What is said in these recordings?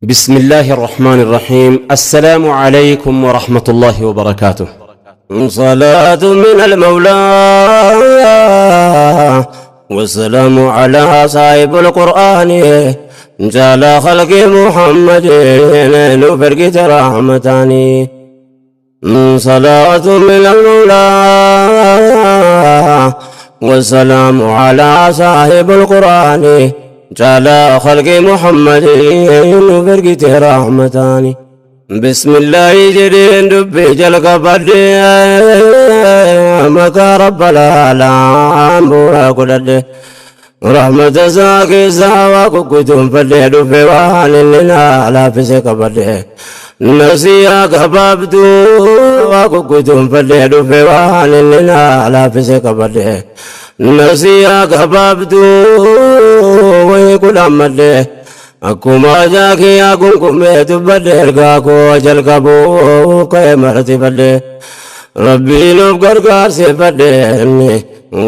بسم الله الرحمن الرحيم. السلام عليكم ورحمة الله وبركاته. صلاة من المولى والسلام على صاحب القرآن جعل خلق محمد نفرقة رحمتاني. صلاة من المولى والسلام على صاحب القرآن جعل خلق محمد نفرقة رحمتاني. بسم الله جرين دبي جلق بدي مكا رب العالم بورا رحمة ساكي ساوا كنتم فدي دفي وان لنا لا فسك بدي نسيا كبابتو وكنتم فدي دفي وان لنا لا فسك بدي نسيا كبابتو ويكل أمدي Akkuma jaakiyaa gunkumee dubbadhe ergaa koo jalqabuu ka'e martifadhe Rabbiin of gargaarsifadhe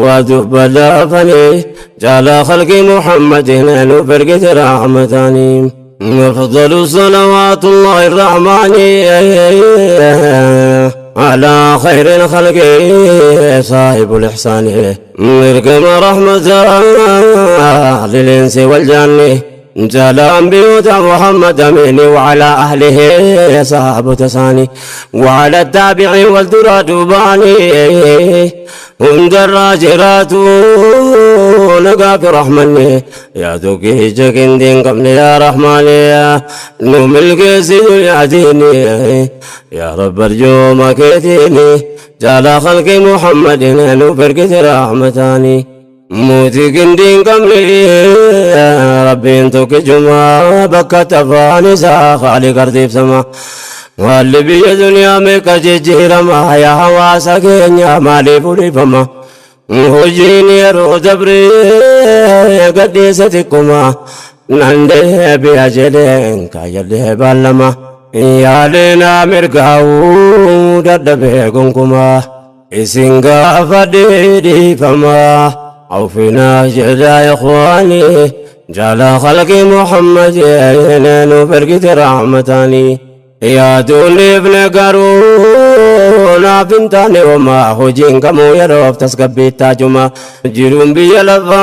waa dubbadaafanii jaalaa khalqii Muhammadin nuuf ergite rahmataanii. أفضل صلوات الله الرحمن على خير الخلق صاحب الإحسان اركم رحمة للإنس والجن جلام بيوت محمد أمين وعلى أهله صحابة تساني وعلى التابعين والدراد باني هم دراجرات نقاف رحمني يا توكي جكين دين قبل يا رحمن يا نوم الكسي يا ديني يا رب ارجو ما كيتيني جعل خلق محمد نفرقة رحمتاني موتي كندين قمري ربي انتو كجمع بكا تفاني سا خالي قردي بسما واللي بي دنيا ميكا جيجيرما يا حواسا كينيا مالي فولي فما هجيني رو دبري قديستكما نندي بيجلين كايلي بالما يا لنا مرقاو ددبي كنكما إسنغا فديدي فما عوفنا جدا يا إخواني جعل خلق محمد نفرقة رحمتاني يا دولي ابن قارون فنتاني وما هجين كمو يروف تسقبي تاجما جرون بي لفا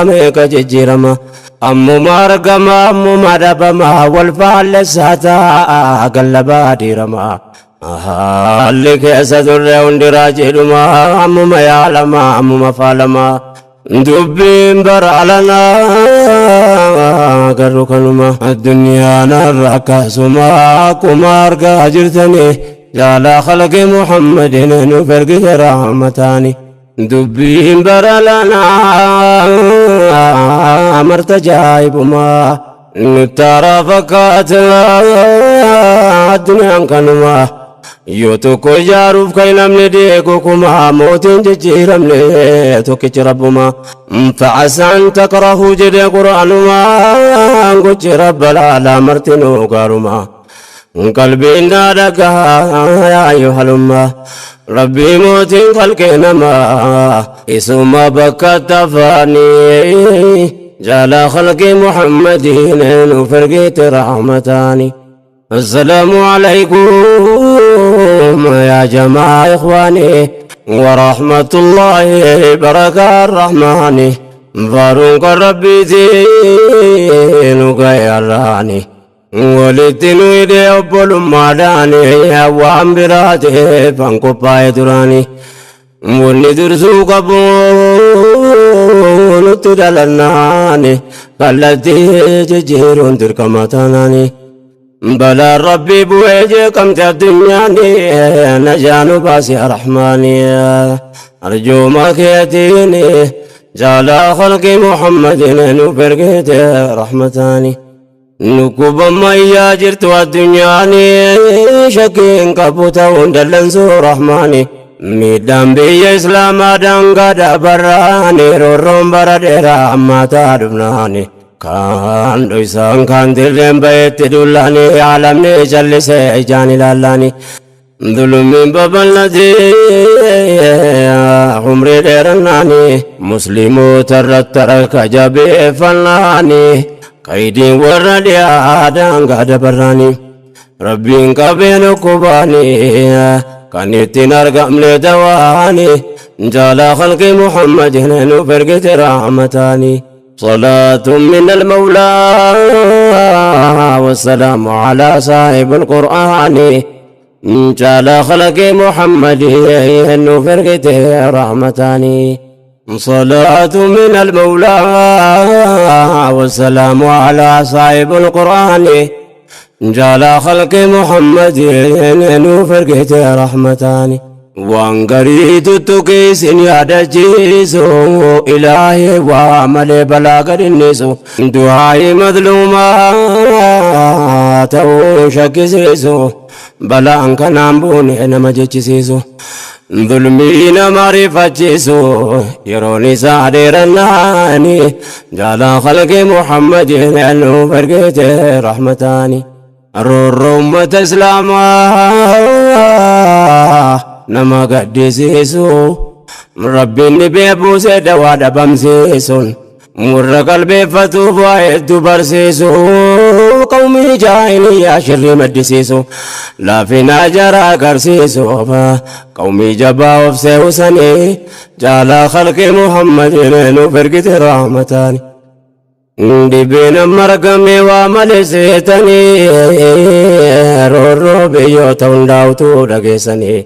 ميكا ججيرما أمو مارقما أمو مدبما والفعل ساتا قلبا ديرما Haalli keessa turre hundi raajiidhuma ammuma yaalama ammuma faalama dubbiin bara alanaa garuu kanuma addunyaan har'a akkasuma akkuma argaa jirtanii jaalaa khalqi Muhammadin nuuf ergite rahmataani dubbiin bara alanaa marta jaa'ibumaa nuttara fakkaata addunyaan kanuma yoo tokko ijaaruuf kan namni deeku kuma mootiin jijjiiramne tokkichi rabbuma facasaan takrahuu jedhe qur'aanuma gochi rabba laalaa martinuu gaaruma qalbiin naa dhagaa yaa ayyuhalumma rabbii mootiin qalqee namaa isuma bakka tafaanii jaalaa khalqii muhammadiin nuuf ergite rahmataani. السلام عليكم يا جماعة إخواني ورحمة الله بركة الرحمن فاروق ربي دينك يا راني ولدن ويدي أبول ماداني وام براته فانكو باي دراني ولدرسو قبول تدلناني قلتي ججيرون تركمتاناني بلا ربي بوجه كم تدنياني نجان باسي رحماني أرجو ما كيتيني جعل خلق محمد نفرقت رحمتاني نكوب ما ياجرت والدنياني شكين كبوتا وندلنسو رحماني ميدان بي إسلام دانغا دبراني رورم بردera أما تادبناني Kan dhoysaan kan dirreen bahetti dullaanii alamni jallisee ijaan ilaallanii dhulummiin babal'atee umrii dheerannaanii musliimoota irratti harka jabeeffannaanii. Qaydiin warra dhiyaadhaan gaada barraanii Rabbiin qabeen dhukkubaanii kan ittiin argamne dawaanii jaalaa khalqi Muhammadin nuuf ergite rahmataanii. صلاة من المولى والسلام على صاحب القرآن جعل خلق محمد نفرقته رحمتاني. صلاة من المولى والسلام على صاحب القرآن جعل خلق محمد نفرقته رحمتاني. Waan garii tuttuqiisin yaadachiisu ilaahee waa malee balaa gadinnisu du'aa'ii madluumaa ta'uu shakkisiisu balaan kanaan buune nama jechisiisu dhulmii nama rifachiisu yeroon isaa dheerannaani jaalaa khalqi Muhammadin nuuf ergite rahmataani. Roorroo ummata islaamaa nama gaddisiisu Rabbiin dhibee buusee dawaa dhabamsiisuun warra qalbeeffatuuf waa hedduu barsiisu qawmii jaahiliyyaa shirrii maddisiisu laafina jara agarsiisuuf qawmii jabaa of seewsanii jaalaa khalqi Muhammadin nuuf ergite rahmataani. Dhibeen amma argame waa malee seetanii roorroo biyyoota hundaa'utu dhageessanii.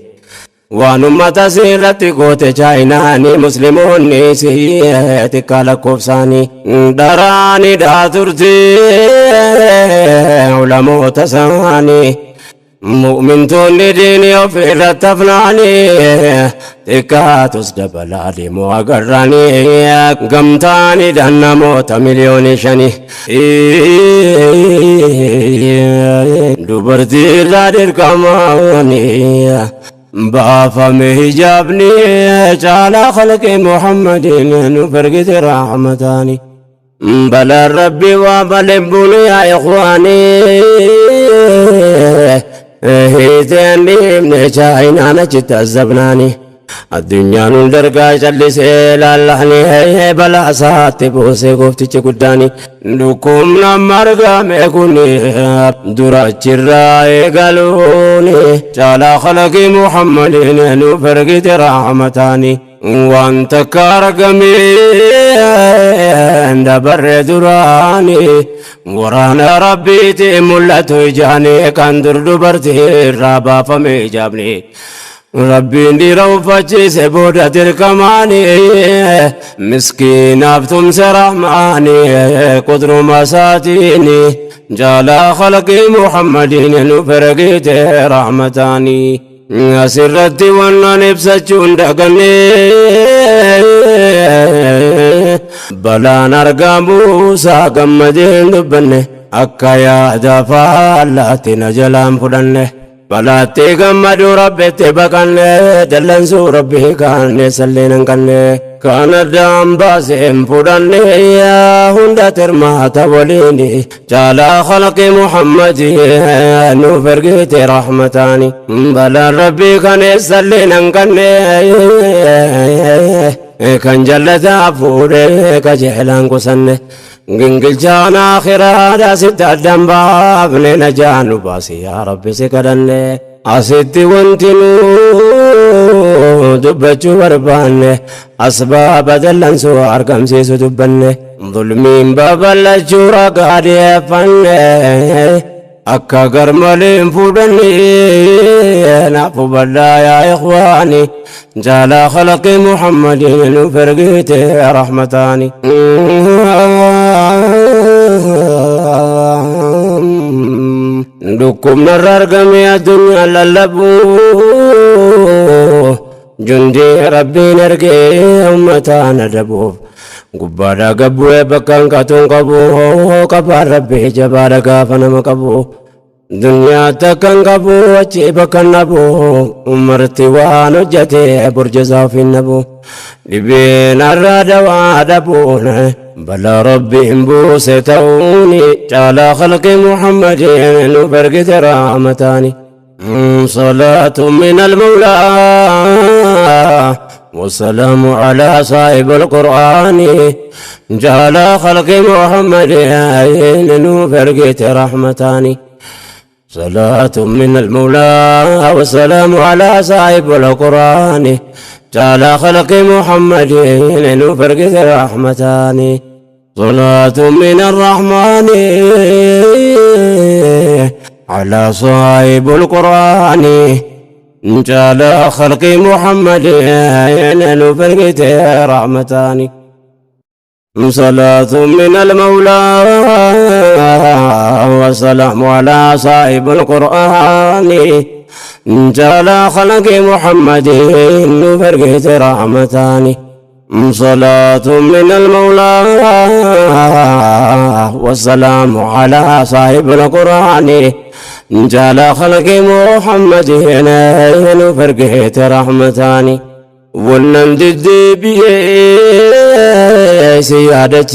Waan ummata irratti goote Chaayinaanii musliimoonni xiqqaa lakkoofsaanii daraanii dhaa turte ulamoota isaanii mu'mintoonni diinii of irratti hafnaanii xiqqaatus dabalaa deemuu agarraanii gamtaanii dhaan namoota 5 miliyoonii dubartii irraa dirqamaanii baafame hijaabni caalaa khalqi Muhammadin nuuf ergite rahmataani. Balaan Rabbi waa malee buune yaa ikhwaanii hiiteen dhiibne Chaayinaan achitti azabnaani. Addunyaan hundargaa callisee laallahanii balaa isaatti buusee gooftichi guddaani. Dhukkubni amma argame kun dura achirraa eegaluuni caalaa khalaqi Muhammadin nuuf ergite rahmataani. Waan takka argameen dabarre duraani waraana Rabbiiti mul'atu ijaani kan dur dubartii irraa baafame hijaabni. Rabbiin dhiira uffachiise booda dirqamaani miskiinaaf tumse rahmaani qudruma isaatiini jaalaa khalqii Muhammadiin nuuf ergite rahmataani. Asirratti wannan ibsachuun daganne balaan argamuusaa gammadeen dubbanne akka yaada faallaatti na jalaan fudhanne. Balaatti gammaduu Rabbitti baqanne dallansuu Rabbii kaanne salleen hin qabne kan addaan baaseen fudhanne hunda tirmaata waliin jaalaa khalqi Muhammadi nuuf ergite rahmataani. Balaan Rabbii kan eessalleen hin qabne kan jallataa fuudhee qajeelaan qusanne gingilchaan akhiraadha sitti addaan baafne najaa nu baasi yaa Rabbi si kadhanne. Asitti wanti nu dubbachuu barbaanne asbaaba dallansuu argamsiisu dubbanne dhulmiin babal'achuu ragaa dhiyeeffanne akka garmalee hin fuudhanne naaf hubadhaa yaa ikhwaani jaalaa khalaqi Muhammadin nuuf ergite rahmataani. Dhukkubna irra argame addunyaa lallabu jundii Rabbiin ergee ummataan adabuuf gubbaadhaa gabbu'ee bakka hanqatuun qabu qabaan Rabbii jabaadha gaafa nama qabu. Duniyaa takkan qabu achi bakka nabu umarti waan hojjete burjasaa ofiin nabu dhibeen har'a dawaa dhabuun balaa Rabbiin buuse ta'uuni caalaa khalqi Muhammadin nuuf ergite rahmataani. صلاة من المولى والسلام على صاحب القرآن جعل خلق محمد نفرقت رحمتان. صلاة من المولى والسلام على صاحب القرآن جعل خلق محمد نفرقت رحمتان. صلاة من الرحمن على صاحب القرآن جعل خلق محمد نفرقت رحمتان. صلاة من المولى والسلام على صاحب القرآن جعل خلق محمد نفرقت رحمتان. صلاة من المولى والسلام على صاحب القرآن جعل خلق محمد نفرقت رحمتان. ونم دبي سيادة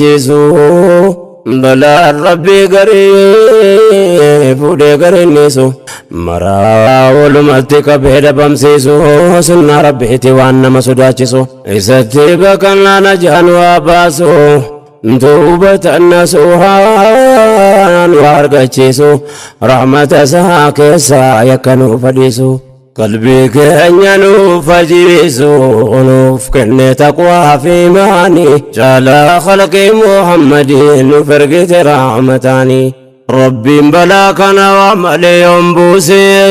بلا ربي قريب فودي قرينيسو مرا ولمتي كبير بمسيسو سنة ربي توانا مسوداتشسو إستي بكنا نجان واباسو توبة النسوهان وارقتشيسو رحمة ساكسا يكنو فديسو قلبي كأنينو فجيسو نوف كن تقوى في ماني جعل خلق محمد فرقت رحمتاني. ربي بلاكنا وعمل ينبوسي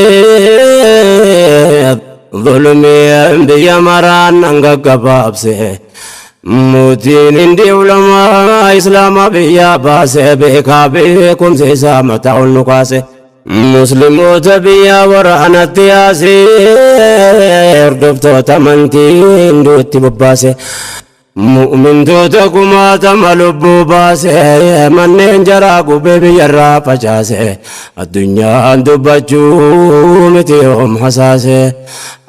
ظلمي بيا مران قبابسي موتين اندي علماء إسلام بيا باسي بكا بكم سيسا متاع النقاسي مسلموت بيا ورهنت ياسير دفتو تمنتين دوتي بباسي مؤمن توتكما تملبو باسي منين جراقو بيبي يرى فجاسي الدنيا دبجو متيهم حساسي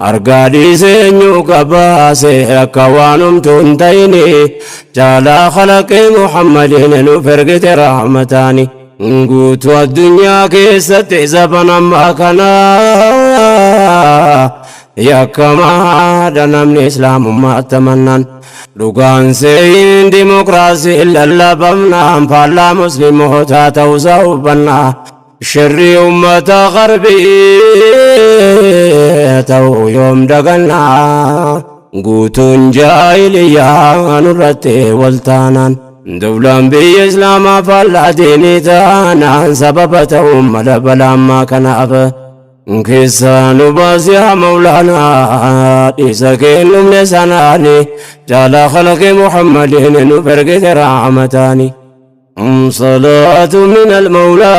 أرقادي سنيو كباسي أكوانم تنتيني جالا خلق محمد نفرقت رحمتاني. قوت الدنيا كيست زبنا ما كنا يا كما دنم الإسلام ما تمنن لقان سين ديمقراسي إلا لبمنا فلا مسلم هتا توزوبنا شر أمة غربي تو يوم دقنا قوت جاهلية نرتي والتانا دولان بإسلام فلا ديني تانا سببتهم ملبلا ما كان أب كيسان باس يا مولانا إسكين لساناني جعل خلق محمد نفرقت رحمتاني. صلاة من المولى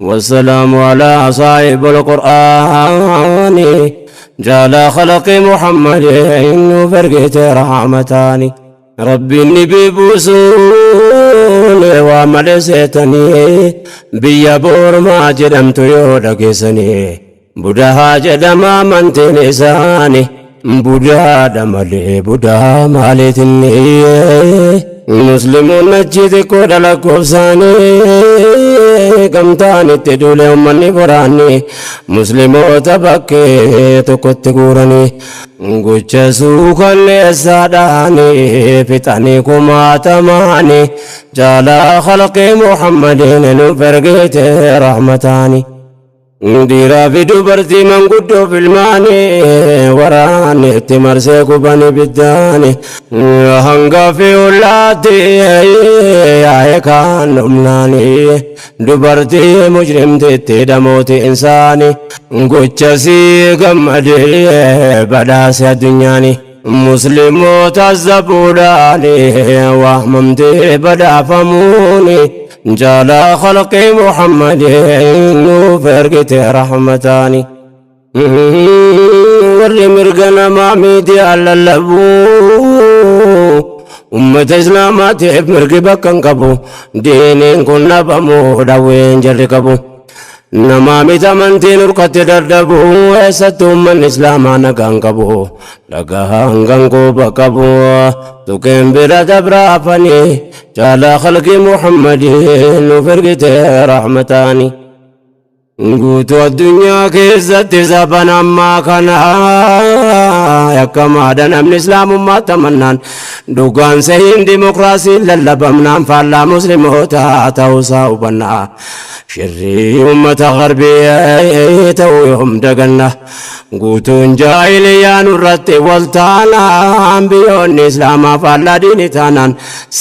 والسلام على صاحب القرآن جعل خلق محمد فرقت رحمتاني. ربي النبي بوسون وعمل سيتني بيا بور ما جدمت يودكسني بدها جدما من تنساني بدا دملي بدا مالتني مسلمون نجد كود لكوساني كمتاني تدولي أمني فراني مسلمو تبكي تكت قراني قوچ سوخل ساداني فتاني كما تماني جالا خلق محمد نفرقت رحمتاني. Dhiiraa fi dubartii manguddoo filmaanii waraanni itti marsee kubani biddaani hanga fi ollaatti yaa'e kaan dhumnaanii dubartii mujrimtitti dhamooti insaani gochasii gammadee badhaase addunyaani. Musliimoota zabuudhaani waamamtee badhaafamuuni جعل خلق محمد فرقت رحمتاني. وري مرقنا ما ميدي على اللبو أمة إسلامات مرقي بكن قبو دينين كنا بمو دوين جري قبو نما ميتامنتين رقت دردبو ويستو من إسلام نقان قبو لقاهان قنقو بقبو تكين بلا دبرافني جعل خلق محمد فرقت رحمتاني. Guutuu addunyaa keessatti saban ammaa kana yakkamaadha namni islaamummaa tamannaan dhugaan sahiin dimokiraasiin lallabamnaan faallaa musliimoota ta'uusaa hubannaa shirrii ummata garbii ta'uu yoom daganna guutuun jaahiliyaa nurratti wal taanaan biyyoonni islaamaa faallaa diinii taanaan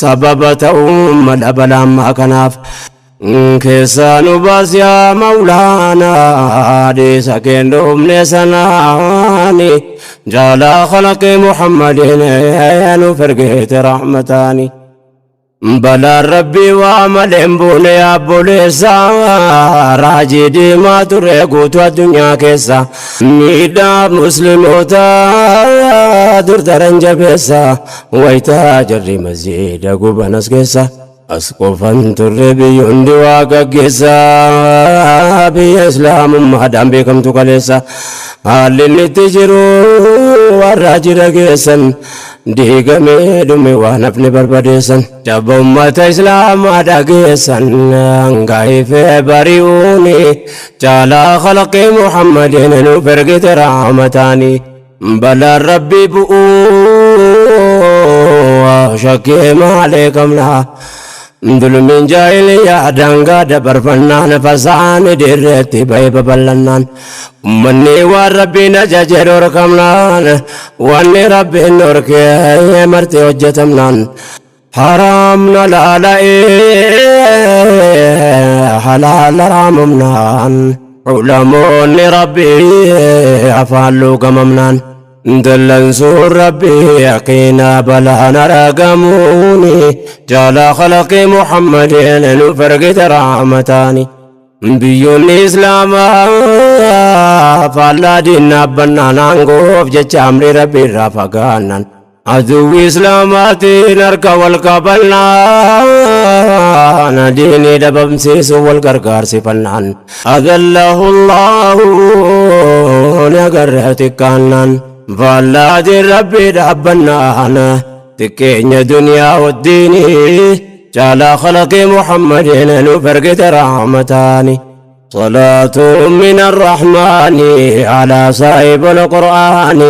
sababa ta'uu mala balaa kanaaf keessaa nu baas yaa mawlaanaa dhiisa kendoomne sanaani jaalaa khalaqee muhammadin nu fergeete rahmataani balaan rabbii waa malee hin buune yaabboleessa raajii diimaa ture guutuu addunyaa keessa miidhaa musliimoota dur daran jabeessa wayitaa jarri masjiida gubanas keessa as qofan turre biyyoonni waa gaggeessa biyya islaamummaadhaan beekamtu kaleessa haalli inni itti jiru warra jira geessan diigamee dhume waan hafne barbadeessan jabba ummata islaamaa dhageessan hangaifee bari'uuni caalaa khalaqee muhammadin nuuf ergite rahmataani balaan rabbii bu'uu shakkii maalee qabna dulmiin jaahiliyaa daangaa dabarfannaan fasaan dirreetti ba'ee babal'annaan ummanni waan rabbiin ajaje dhorkamnaan wanni rabbiin dhorkee marti hojjetamnaan haraamna laala'ee halaala raamamnaan ulamoonni rabbii afaan luugamamnaan dallansuun rabbii yaqiinaa balaan argamuuni jaalaa khalaqii muhammadin nuuf ergite rahmataani biyyoonni islaamaa faallaa diinaa bannaan aangoof jecha amrii rabbii irraa fagaannan aduwwi islaamaatiin harka wal qabannaan diinii dhabamsiisu wal gargaarsifannaan adallahu allahu ni agarre xiqqaannaan faallaatiin rabbii dhaabbannaan xiqqeenya duniyaa waddiinii caalaa khalaqii muhammadin nuuf ergite rahmataani صلاة من الرحمن على صاحب القرآن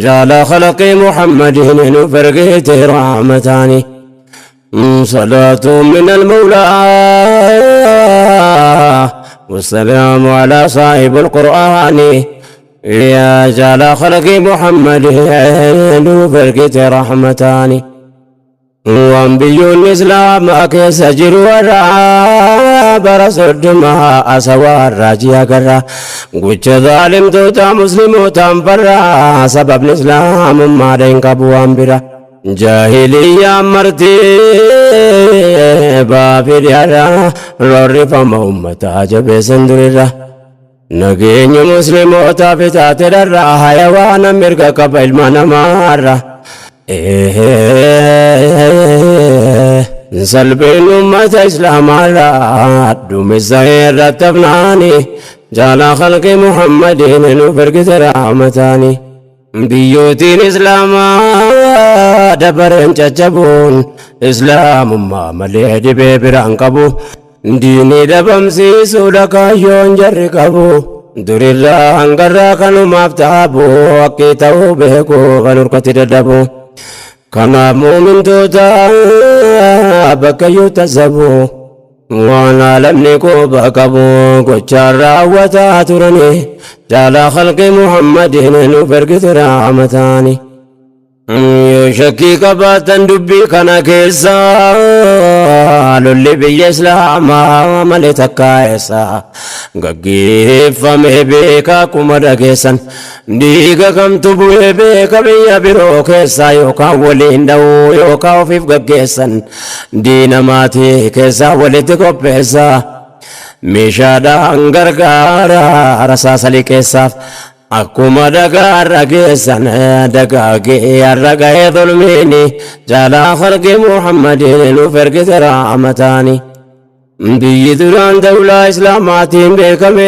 جعل خلق محمد نفرقت رحمتان صلاة من المولى والسلام على صاحب القرآن يا جعل خلق محمد نفرقت رحمتان waan biyyoonni islaamaa keessa jiru warra bara soddomaa asawaa raajii agarra gocha zaalimtoota muslimootaan farra sababni islaamummaadha hin qabu waan bira jaahiliyyaan marti baafidhiyaadha roorrifama ummataa jabeessan durirra nageenya muslimootaaf itaate dharra hayawaana mirga qaba ilma namaarra salpheen ummata islaamaarraa duumessa irratti hafnaani jaalaa khalqi muhammadiin nuuf ergite rahmataani biyyootiin islaamaa dabareen caccabuun islaamummaa malee dhibee biraan qabu diinii dhabamsiisuudha kaayyoon jarri qabu durirraa hangarraa kanumaaf taabu haqqii ta'uu beeku kan hurkatti dadhabu kanaaf muumintoota bakka iyyuu tasabu waan alamni quba qabu gochaan raawwataa turani jaalaa khalqi muhammadin nuuf ergite rahmataani yoo shakkii qabaatan dubbii kana keessa lolli biyya islaamaa malee takkaa eessa gaggeeffame beeka akkuma dhageessan dhiiga kamtu bu'ee beeka biyya biroo keessa yookaan waliin dha'uu yookaan ofiif gaggeessan diina maatii keessaa walitti qopheessa meeshaadhaan gargaara rasaasa liqeessaaf akkuma dhagaarra geessan dagaagee har'a ga'ee zulmiini jaalaa khalqi muhammadin nuuf ergite rahmataani biyyi duraan dawlaa islaamaatiin beekame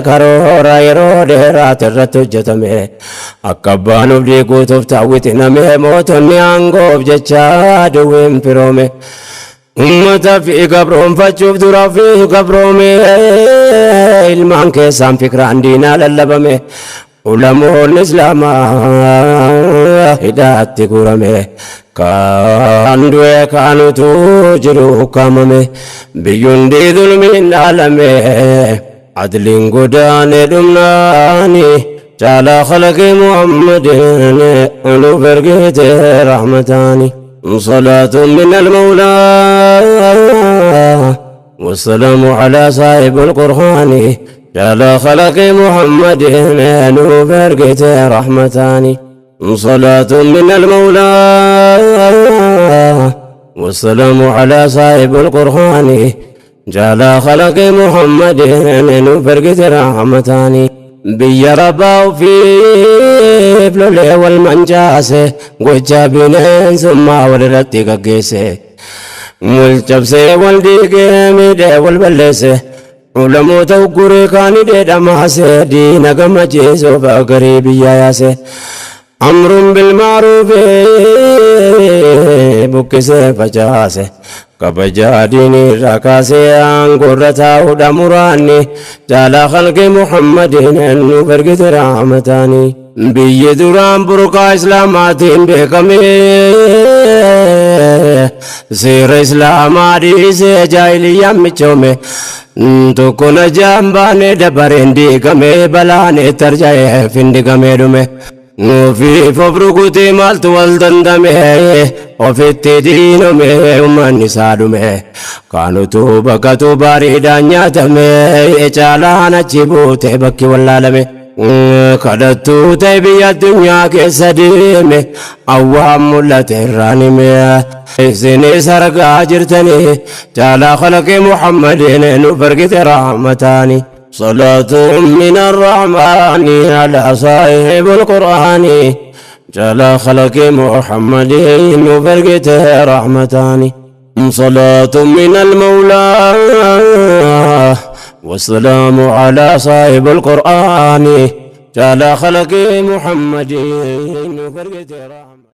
karoora yeroo dheeraati irratti hojjetame akka abbaan of diiguutuuf taawwitiname mootonni aangoof jecha duwwiin firoome. Ummata fi gabroonfachuuf dura fi gabroome, ilmaan keessaan fikraan diinaa lallabame, ulamoonni islaamaa hidhaatti guurame, kaan du'e kaanutu jiru ukkaamame, biyyundi zulmiin dhaalame, adliin godaane dhumnaani. Caalaa khalaqii Muhammadin nuuf ergite rahmataani. صلاة من المولى والسلام على صاحب القرآن، على خلق محمد نوف رحمتان. صلاة من المولى والسلام على صاحب القرآن، جعل خلق محمد نوف رحمتان. Biyya rabbaa ofiif lolee wal mancaase, gocha bineensummaa walirratti gaggeesse, wal cabsee, wal diigee, miidhee, wal balleesse, ulamoota ugguree kaanidhee dhamaase, diina gammachiisuuf garii biyya yaase, amruun bilmaaruufi buqqisee facaase, kabajaa diinii irraa kaasee aangoorra taa'uudha muraanni. Caalaa khalqi Muhammadin nuuf ergite rahmataani. Biyyi duraan burqaa islaamaatiin beekame, seera islaamaa dhiisee jaahiliyyaan michoome, tokko najaan baane dabareen diigame, balaan itti arja'ee findigamee dhume. Nuufiif of rukutee maaltu wal dandame, ofitti diinome, uummanni isaa dhume, kaanutu bakkatu bareedaan nyaatame, caalaan achi buute bakki wallaalame. Kadhattuu ta'e biyya addunyaa keessa deeme, awwaan mul'ate irraan hime, isinis argaa jirtanii. Caalaa khalaqee Muhammadin nuuf ergite rahmataani. صلاة من الرحمن على صاحب القرآن، جل خلق محمد وفرقته رحمتان. صلاة من المولى والسلام على صاحب القرآن، جل خلق محمد وفرقته رحمتان.